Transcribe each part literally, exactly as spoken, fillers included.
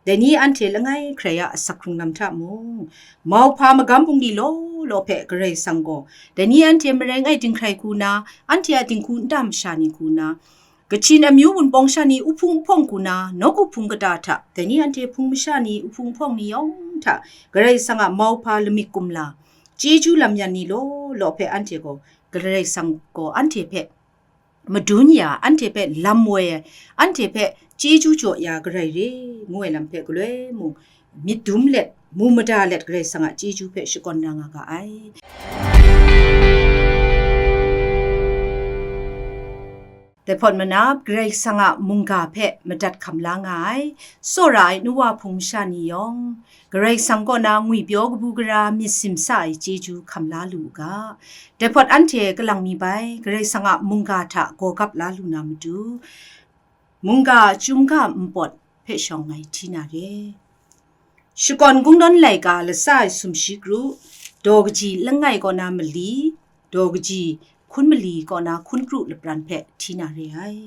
Dai ni anhte langai hkrai a asak hkrung lam hta mung, mauhpa magam bungli law law hpe Karai Kasang gaw, dai ni anhte marai ngai dinghkrai hku na, anhte a dinghku nta masha ni hku na, Kachin amyu wunpawng sha ni uhpung uhpawng hku na, nawku hpung kata hta, dai ni anhte hpung masha ni uhpung uhpawng ni yawng hta, Karai Kasang a mauhpa lamik kumla, chyeju lam yan ni law law hpe anhte gaw, Karai Kasang gaw anhte hpe madun ya, anhte hpe lam woi ai, anhte hpe chyeju jaw ya garai re, ngu ai lam hpe galoi mung, myit dum let, mu mada let Karai Kasang a chyeju hpe shakawn na nga ga ai. Dai hpawt manap, Karai Kasang a mungga hpe madat hkam la nga ai, tsawra ai nuwa hpung masha ni yawng, Karai Kasang kaw na ngwipyaw kabu gara myit simsa ai chyeju hkam la lu u ga. Dai hpawt anhte kalang mi bai, Karai Kasang a mungga hta gawgap la lu na matu, mungga chyum ga npawt hpe shawng ngai hti na re. Shakawn Kungdawn laika latsa ai sumshi kru, daw kaji langai kaw na mali, daw kaji hkun mali kaw na hkun kru lapran hpe hti na re ai.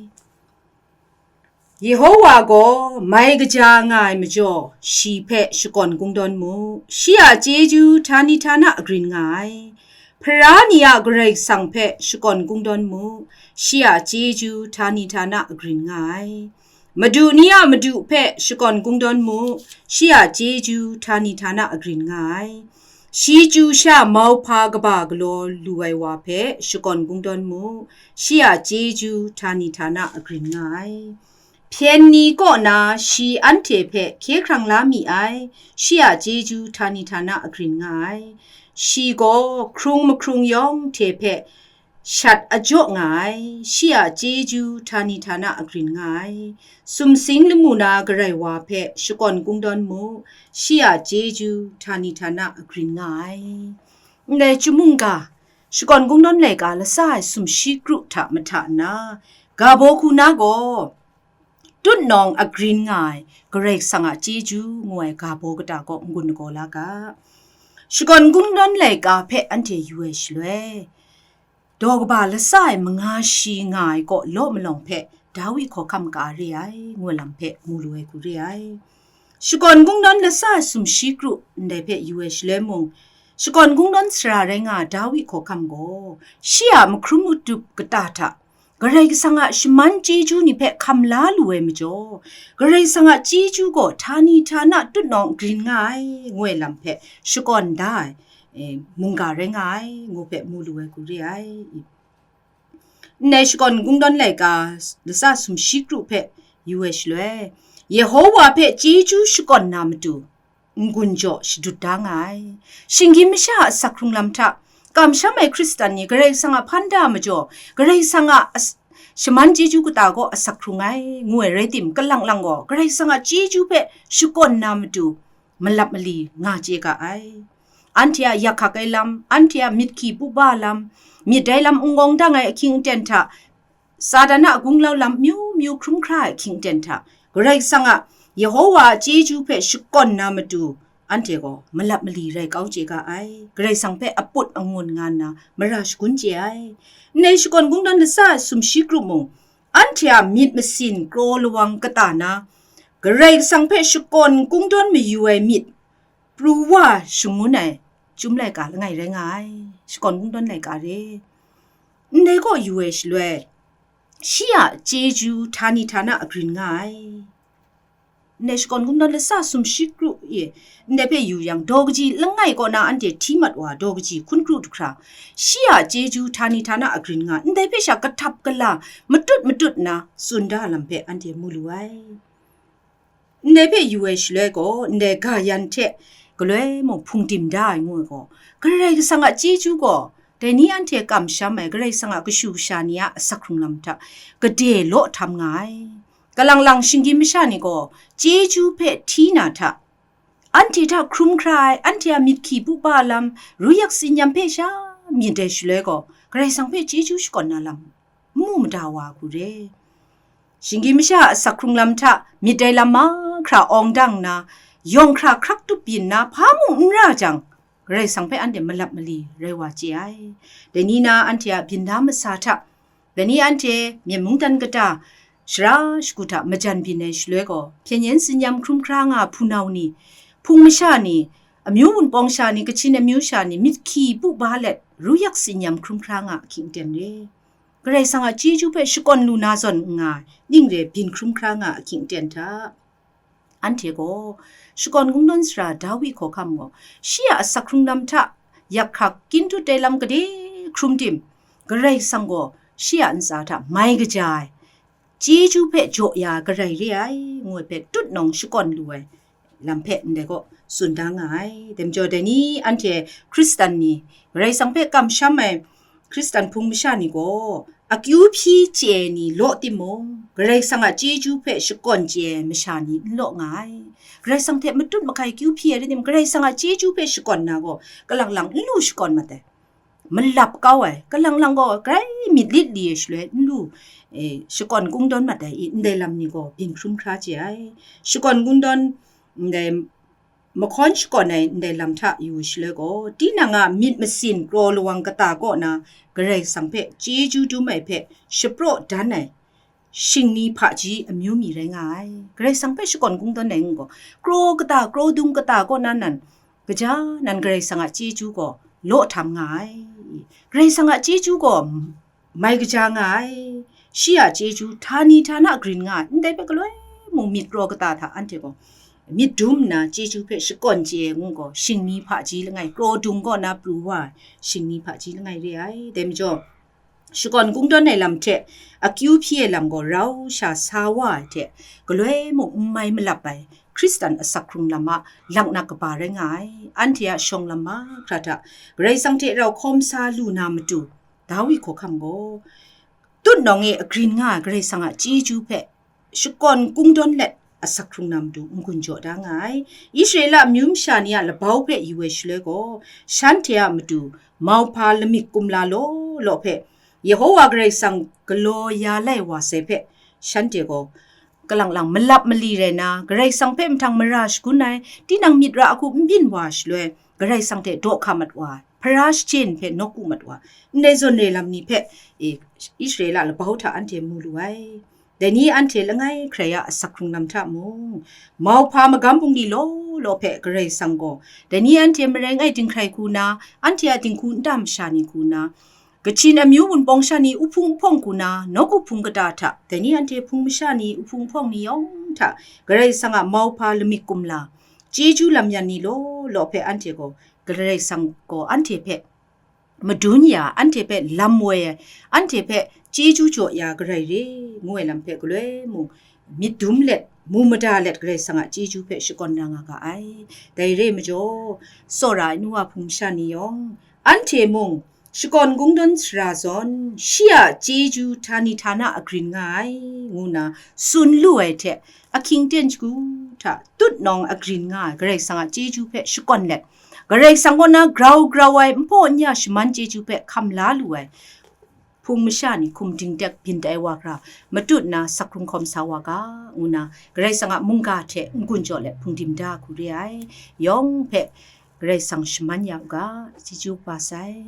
Yehowa gaw mai kaja nga ai majaw, shi hpe shakawn kungdawn mu, shi a chyeju htani htana agrin nga ai. Hpara ni a Karai Kasang hpe shakawn kungdawn mu, shi a chyeju htani htana agrin nga ai. Madu ni a Madu hpe shakawn kungdawn mu, shi a chyeju htani htana agrin nga ai. Shi chyu sha mauhpa kaba galaw lu ai wa hpe shakawn kungdawn mu, shi a chyeju htani htana agrin nga ai. Hpyen ni kaw na shi anhte hpe hkye hkrang la mi ai, shi a chyeju htani htana agrin nga ai. Shi gaw hkrung mahkrung yawng hte hpe shat ajaw nga ai, shi a chyeju htani htana agrin nga ai. Sumsing lamu na Karai wa hpe shakawn kungdawn mu, shi a chyeju htani htana agrin nga ai. Ndai chyum mungga, shakawn kungdawn laika latsa ai sumshi kru hta mahta nna, ga baw hku na gaw, tutnawng agrin nga ai Karai Kasang a chyeju ngu ai ga baw kata kaw n-gun lagaw la ga. Shakawn kungdawn laika hpe anhte yu ai shaloi, daw kaba latsa ai manga shi nga ai kaw law malawng hpe Dawi hkawhkam ka re ai, ngu ai lam hpe mu lu ai hku re ai. Shakawn kungdawn latsa ai sumshi kru ndai hpe yu ai shaloi mung, shakawn kungdawn sara rai nga ai Dawi hkawhkam gaw, shi a mahkrum madup kata hta, Karai Kasang a shaman chyeju ni hpe hkam la lu ai majaw, Karai Kasang a chyeju gaw htani htana tutnawng grin nga ai, ngu ai lam hpe shakawn da ai, e, mungga rai nga ai, ngu hpe mu lu ai hku re ai. Ndai shakawn kungdawn laika latsa sumshi kru hpe yu ai shaloi, Yehowa hpe chyeju shakawn na matu, n-gun jaw shadut da nga ai. Shinggyim masha a asak hkrung lam hta, kamsham ai Hkristan ni Karai Kasang a hpan da majaw, Karai Kasang a as-, shaman chyeju kata gaw asak hkrung ai, ngu ai rai tim, kalang lang gaw Karai Kasang a chyeju hpe shakawn na matu, malap mali nga chye ga ai. Anhte a yak hkak ai lam, anhte a myit hki puba lam, myit dai lam n-gawng dang ai ahkying aten hta, Satan a gunglau lam myu myu hkrum hkra ai ahkying aten hta, Karai Kasang a, Yehowa a chyeju hpe shakawn na matu, anhte gaw malap mali rai kau chye ga ai. Karai Kasang hpe aput angun nga nna mara shagun chye ai. Ndai shakawn kungdawn latsa ai sumshi kru mung, anhte a myit masin kraw lawang kata na, Karai Kasang hpe shakawn kungdawn mayu ai myit pru wa shangun ai chyum laika langai rai nga ai, shakawn kungdawn laika re. Ndai kaw yu ai shaloi, shi a chyeju htani htana agrin nga ai. Ndai shakawn kungdawn latsa sumshi kru e, ndai hpe yu yang, daw kaji langai kaw na anhte hti mat wa, daw kaji hkun kru du hkra, shi a chyeju htani htana agrin nga, ndai hpe sha kahtap kala, matut matut nna tsun da lam hpe anhte mu lu ai. Ndai hpe yu ai shaloi gaw, ndai ga yan hte galoi mung hpung dim da ai ngu ai gaw, Karai Kasang a chyeju gaw, dai ni anhte kamsham ai Karai Kasang a kashu kasha ni a asak hkrung lam hta gade law htam nga ai. Kalang lang shinggyim masha ni gaw, chyeju hpe hti na hta, anhte hta hkrum hkra ai, anhte a myit hki pupa lam, ruyak tsinyam hpe sha myit ai shaloi gaw, Karai Kasang hpe chyeju shakawn na lam n mu mada wa hku re. Shinggyim masha a asak hkrung lam hta myit dai lam mahkra awng dang nna, yawng hkra hkrak tup byin nna, hpa mung n ra jang, Karai Kasang hpe anhte malap mali rai wa chye ai. Dai ni na anhte a byin da masa hta, dai ni anhte myen mungdan kata, shara shagu hta majan byin ai shaloi gaw, hpyen yen tsin-yam hkrum hkra nga hpunau ni, hpung masha ni, amyu wunpawng sha ni, Kachin amyu sha ni, myit hkyi pu ba let, ru yak tsin-yam hkrum hkra nga ahkying aten re. Karai Kasang a chyeju hpe shakawn lu na zawn n nga, ning re byin hkrum hkra nga ahkying aten hta, anhte gaw shakawn kungdawn sara Dawi hkawhkam gaw, shi a asak hkrung lam hta yak hkak, kyin dut ai lam gade hkrum tim, Karai Kasang gaw shi a ntsa hta mai kaja ai, chyeju hpe jaw ya ai Karai re ai, ngu ai hpe tutnawng shakawn lu ai lam hpe ndai gaw tsun da nga ai. Dai majaw, dai ni anhte Hkristan ni, Karai Kasang hpe kamsham ai Hkristan hpung masha ni gaw, akyu hpyi chye ai ni law timung, Karai Kasang a chyeju hpe shakawn chye ai masha ni n law nga ai. Karai Kasang hte matut mahkai akyu hpyi ai rai tim, Karai Kasang a chyeju hpe shakawn na gaw, kalang lang n lu shakawn mat ai. Malap kau ai, kalang lang gaw grai myit lit li ai shaloi n lu, e, shakawn kungdawn mat ai i, ndai lam ni gaw byin hkrum hkra chye ai. Shakawn kungdawn, ndai mahkawn shakawn ai ndai lam hta yu shaloi gaw, tinang a myit masin kraw lawang kata kaw na Karai Kasang hpe chyeju dum ai hpe shapraw dan ai shingni hpaji amyu mi rai nga ai. Karai Kasang hpe shakawn kungdawn ai ngu gaw, kraw kata, kraw dung kata kaw na nan, kaja nan Karai Kasang a chyeju gaw law htam nga ai. Karai Kasang a chyeju gaw mai kaja nga ai. Shi a chyeju htani htana grin nga ai, ndai hpe galoi mung myit kraw kata hta anhte gaw myit dum nna chyeju hpe shakawn chye ai ngu gaw, shingni hpaji langai, kraw dung kaw na pru wa ai shingni hpaji langai re ai. Dai majaw, shakawn kungdawn ai lam hte akyu hpyi ai lam gaw rau sha sa wa ai hte, galoi mung n mai malap ai Hkristan asak hkrung lam a laknak kaba rai nga ai. Anhte a shawng lam mahkra hta Karai Kasang hte rau hkawm sa lu na matu, Dawi hkawhkam gaw, tutnawng e agrin nga ai Karai Kasang a chyeju hpe shakawn kungdawn let asak hkrung na matu n-gun jaw da nga ai. Israela amyu masha ni a labau hpe yu ai shaloi gaw, shanhte a matu mauhpa lamik kumla law law hpe Yehowa Karai Kasang galaw ya lai wa sai hpe, shanhte gaw kalang lang malap mali rai na, Karai Kasang hpe mahtang mara shagun ai, tinang myit ra hku n byin wa shaloi, Karai Kasang hte daw hka mat wa ai, hpara shachyen hpe nawku mat wa ai, ndai zawn re lam ni hpe, e, Israela labau hta anhte mu lu ai. Dai ni anhte langai hkrai a asak hkrung lam hta mung, mauhpa magam bungli law law hpe Karai Kasang gaw, dai ni anhte marai langai dinghkrai hku na, anhte a dinghku nta masha ni hku na, Kachin amyu wunpawng sha ni uhpung uhpawng hku na, nawku hpung kata hta, dai ni anhte hpung masha ni uhpung uhpawng ni yawng hta, Karai Kasang a mauhpa lamik kumla, chyeju lam yan ni law law hpe anhte gaw, Karai Kasang gaw anhte hpe madun ya, anhte hpe lam woi ai, anhte hpe chyeju jaw ya Karai re, ngu ai lam hpe galoi mung, myit dum let, mu mada let Karai Kasang a chyeju hpe shakawn na nga ga ai. Dai re ai majaw, tsawra ai nu wa hpung masha ni yawng, anhte mung, shakawn kungdawn sara zawn, shi a chyeju htani htana agrin nga ai, ngu nna tsun lu ai hte, ahkying ten shagu hta tutnawng agrin nga ai Karai Kasang a chyeju hpe shakawn let, Karai Kasang kaw na grau grau ai, npaw n-ya shaman chyeju hpe hkam la lu ai hpung masha ni hkum dingdek byin tai wa hkra, matut na sak hkrung hkawm sa wa ga, ngu nna Karai Kasang a mungga hte n-gun jaw let hpungdim da hku re ai. Yawng hpe Karai Kasang shaman ya u ga, chyeju kaba sai.